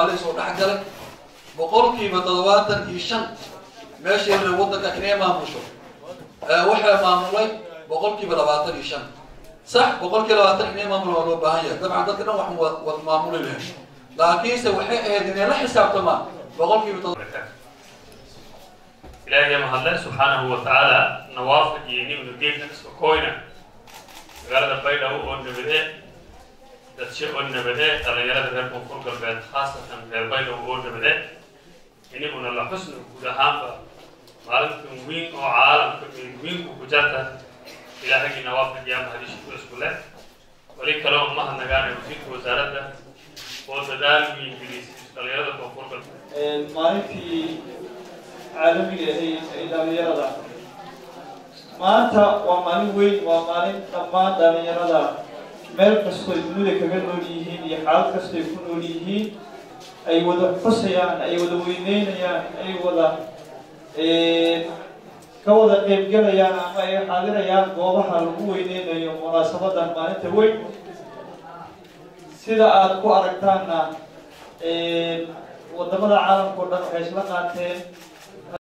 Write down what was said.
Soomaali soo dhex galay 75% meeshii la waddanka inay maamusho waxaa maamulay 25%. Sax, 20% inay maamulo waa loo baahan yahay. Dabcan dadka dhan wax wad maamuli lahayn, laakiinse waxay ahayd inay la xisaabtamaan boqolkiiba. Ilaahay mahadle subxaanahu wa tacaala nawaafajiyey nibnu geedka iska koyna magaalada Baydhabo oo nabade, dadshe oo nabade, dhalinyarada reer Koonfur Galbeed, khaasatan reer Baydhabo oo nabade, iniguna la xusno guud ahaanba maalintan weyn oo caalamka weynku ku jarta. Ilaahagii nawaafajiyaa mahadiisha ku isku leh. Wali kaloo mahadnagaanay wasiirka wasaaradda oo dadaal weyn gelisay dhalinyarada Koonfur Galbeed. Maalintii caalamiga ahayd ee dhalinyarada maanta waa maalin weyn, waa maalin dhammaan dhalinyarada meel kastoo ay dunida kaga nool yihiin iyo xaalad kastoo ay ku nool yihiin ay wada xusayaan, ay wada weyneynayaan, ay wada ka wada qeybgalayaan ama ay xaadirayaan goobaha lagu weyneynayo munaasabadan maalinta weyn. Sida aada ku aragtaanna, wadamada caalamka o dhan waxay isla qaateen